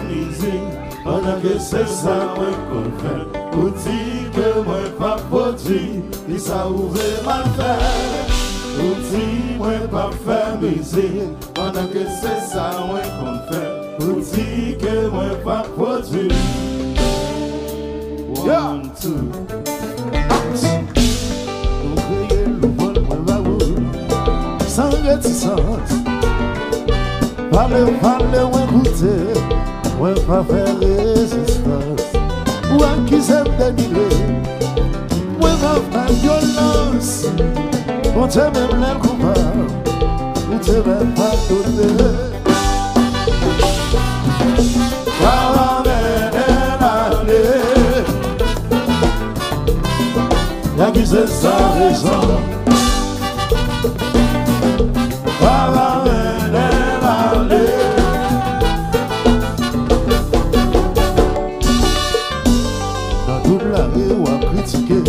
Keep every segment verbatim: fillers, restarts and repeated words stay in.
Mizik, pandan ke se sa mwen konn fè. Ou di ke mwen pa pwodui, kisa ou vle m al fè? Ou di mwen pa fè mizik, pandan ke se sa mwen konn fè. Ou di ke mwen pa pwodui. One, two. Nou kreye louvòl mwen ba ou san retisans. Pale, pale, mwen koute, mwen pa fè rezistans. Ou akize m denigre, mwen pa fè vyolans. Bondye menm lè l koupab, ou te mèt padone. Pa va mennen l ale. Y akize l san rezon. Pa va mennen l ale. Nan tout lari w ap kritike,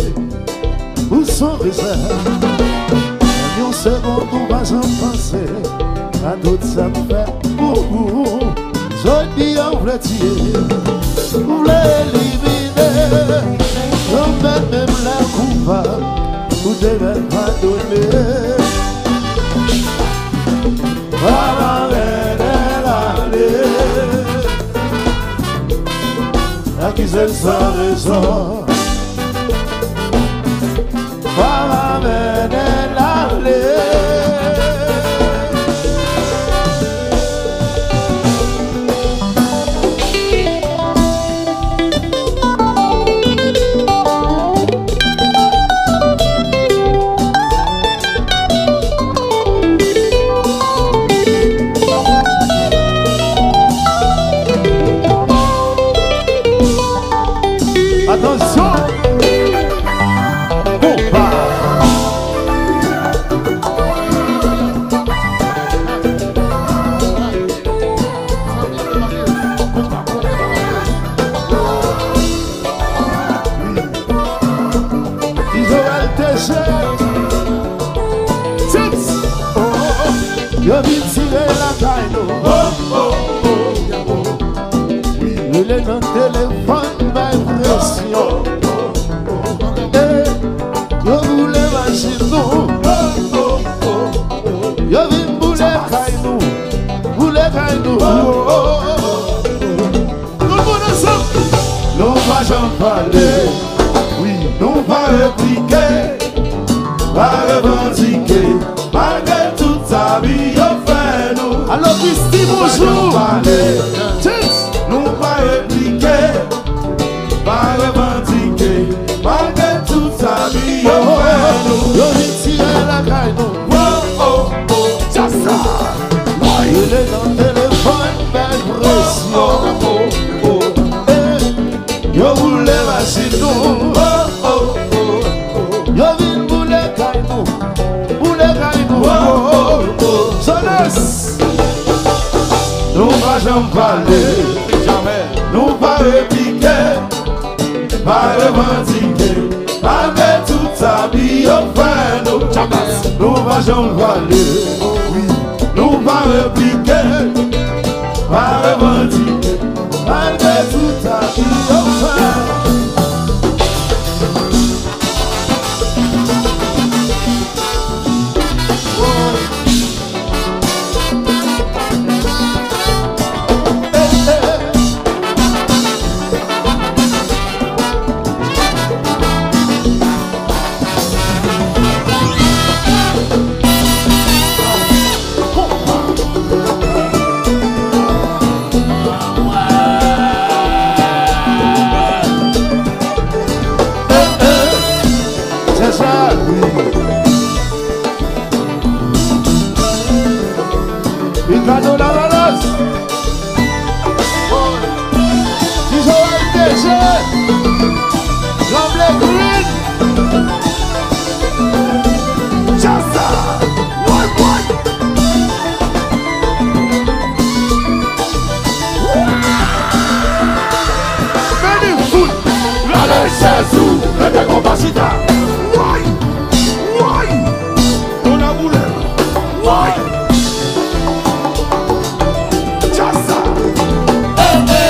ou san rezèv. Nan yon segonn ou pa janm panse a tout sa m fè pou ou. Jodi a ou vle tiye, ou vle elimine. Ou mèt menm lè koupab, ou te mèt padone. Pa va mennen l ale. Akize l san rezon. Pa va mennen l ale. Atansyon! Konpa! Izo L T G. Tits! Oh, oh, oh. Yo vin tire lakay nou. Oh, oh, oh, oh. Rele nan telefòn, bay presyon. Eh, yo boule machin nou. Yo vin boule kay nou. Boule kay nou. Tout moun ansanm. Nou pa janm pale. Wi, nou pa replike. Pa revandike. Malgre tout abi yo fè nou. Alo, Christy, bonjou. Nou pa janm pale. Tits. Nou pa replike. Pa revandike. Malgre tout abi yo fè nou. Yo vin tire lakay nou. Oh, oh, oh. Djasa. Rele nan telefòn, bay presyon. Oh, oh, oh, oh. Eh, yo boule machin nou. Oh, oh, oh, oh. Yo vin boule kay nou. Boule kay nou. Oh, oh, oh, oh. Jones. Nou pa janm pale. Jamè. Nou pa replike. Pa revandike. Malgre tout abi yo fè nou. Djabas. Nou pa janm pale. Wi. Nou pa replike. Pa revandike. Malgre tout abi yo fè nou. Ricardo Lavalas. Izo L T G. Lanble Green. Djasa. Woy, woy. Meni fout. Rale chèz ou, mete konpa chita. Woy. Woy. Tona boulè. Woy. Djasa. Eh, eh.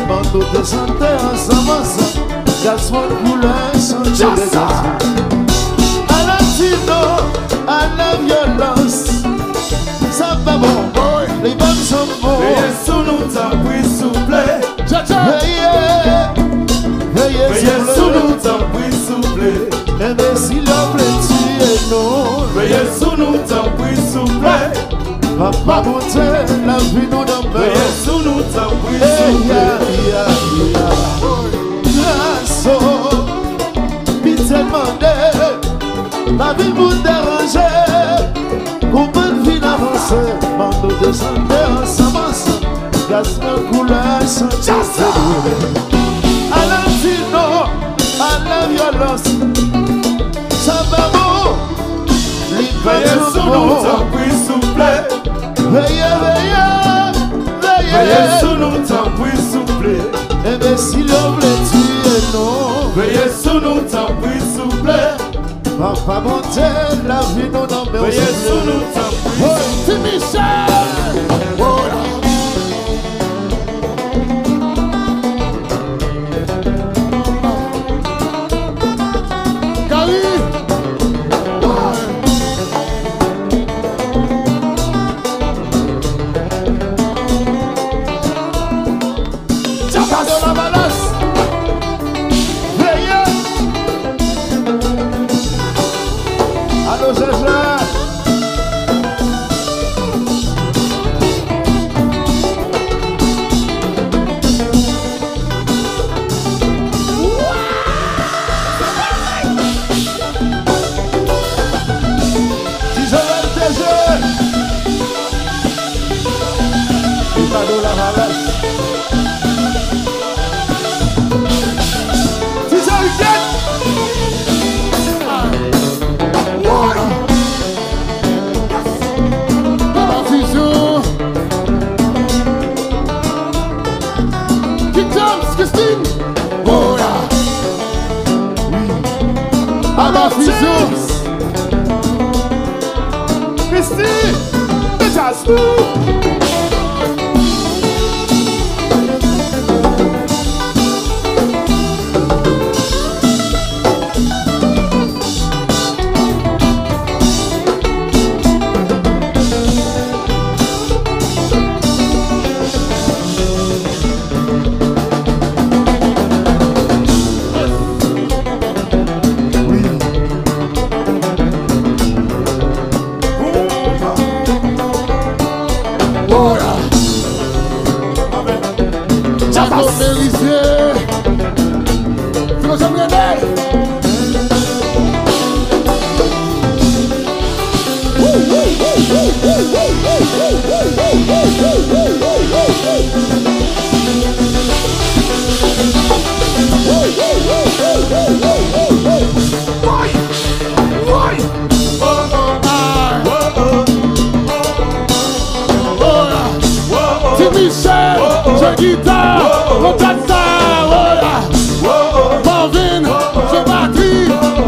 Ban nou te chante ansanm, ansanm. Gason koulè chante de gason. Aladino, a la vyolans. Sa pa bon. Li pa janm bon. Veye sou nou, tanpri, souple. Veye, veye, veye sou nou, tanpri, souple. Enbesil yo vle tiye nou. Veye sou nou, tanpri, souple. Papa Bondye, lavi nou nan men w. Veye sou nou, tanpri, souple. Hey, ya, ya, ya. Gason, pitye mande, pa vin pou deranje, konprann vin avanse, ban nou de chante ansanm, ansanm. Gason koulè chante. Aladino, a la vyolans. Sa pa bon. Li pa janm bon. Veye sou nou, tanpri, souple. Veye, veye, veye. Veye sou nou, tanpri, souple. Enbesil yo vle tiye nou. Veye sou nou, tanpri, souple. Papa Bondye, lavi nou nan men w, souple. Veye sou nou, tanpri. Ti Michel! Wola! Gary! Ricardo Lavalas! Veye! Alo, Jèjè! Ti Joel T G. Ricardo Lavalas. Ti Joel T G. Woy! Aba Fusion. King James, Christine. Wola. Wi. Aba Fusion. Christine. Mete djaz pou. Chapo Merizye. Filozòf Rene. Ti Michel, jwe gita, nan djaz sa, wola. Marvin, jwe batri,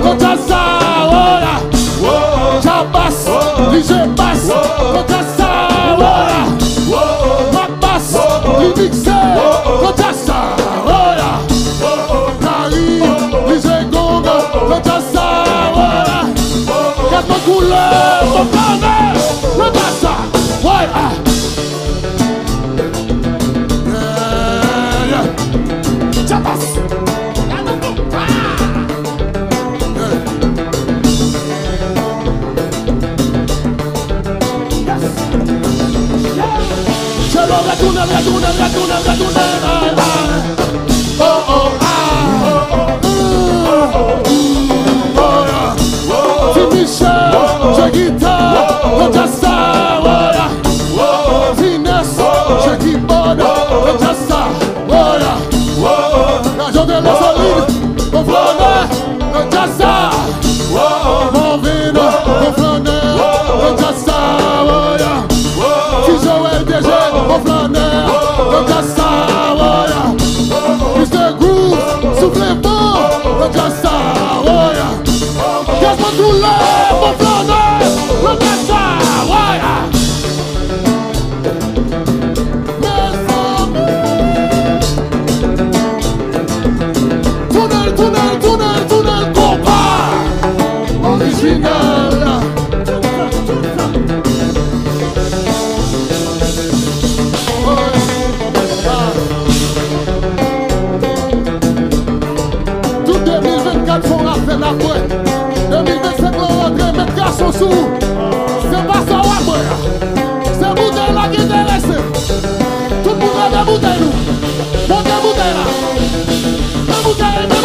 nan djaz sa, wola. Jabas, li jwe bas, nan djaz sa, wola. Mak Bas, li mikse, nan djaz sa, wola. Gary, li jwe gong, nan djaz sa, wola. Gason koulè, fò kane, nan djaz sa, wola. Yeah, yeah.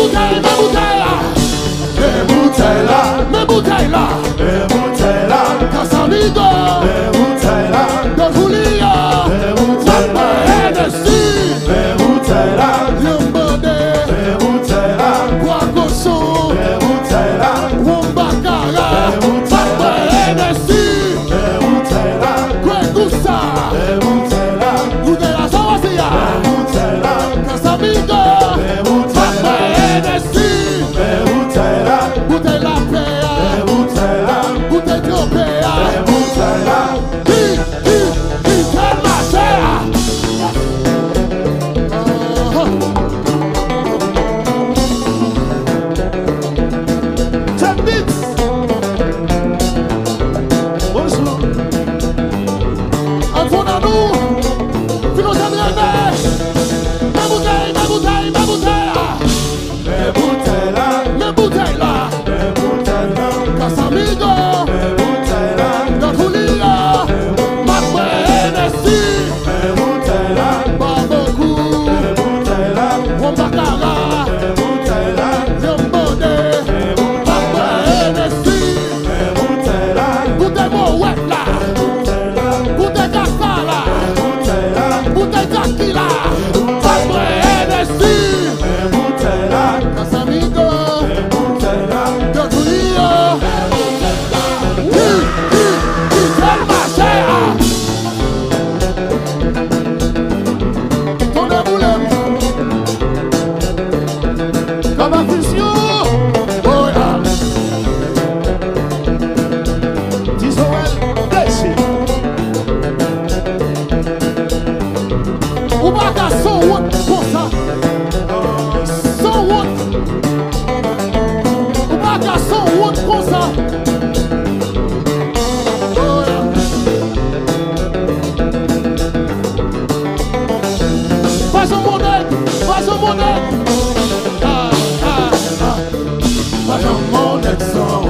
Boutèy, men boutèy la. Men boutèy la. Men boutèy la. Men boutèy la. Casamigo. Men boutèy la. Don Julio. Men boutèy la. Mwen Hennessy. Men boutèy la. Lambodé. Men boutèy la. Bwa kochon. Men boutèy la. Wonbakara. Men boutèy la. Mwen Hennessy. Men boutèy la. Kwe gou sa. Men boutèy la. Boutèy la, sa w ap di a. Men boutèy la. Casamigo. Men boutèy la. Mwen Hennessy. Men boutèy la. Boutèy lapè a. Men boutèy la. Boutèy twofe a. Men boutèy la. Ki, ki, ki fè l mache a. Ahan. Technics. Bonjou. Antoine Anou. Filozèf René. Men boutèy, men boutèy, men boutèy a. Men boutèy la. Men boutèy la. Men boutèy la. Casamigo. Men boutèy la. Don Julio. Mwen Hennessy. Men boutèy la. Bwa bokou. Men boutèy la. Wonbakara. Men boutèy la. Lambodé. Men boutèy la. Mwen Hennessy. Men boutèy la. Boutèy mowèt la. Men boutèy la. Boutèy kasa la. Men boutèy la. Boutèy Jackie la. Men boutèy la. Mwen Hennessy. Men boutèy la. Casamigo. Men boutèy la. Don Julio. Men boutèy la. Wi, wi, wi, fè l mache a. Tonnè boule m. Kaba fizyon. Oh, yeah. Ti Joel, blese. Ou pa ka sanwont konsa. Sanwont. Ou pa ka sanwont konsa. Pa janm on nèg, pa janm on nèg. Ah, ah, ah. Pa janm on nèg san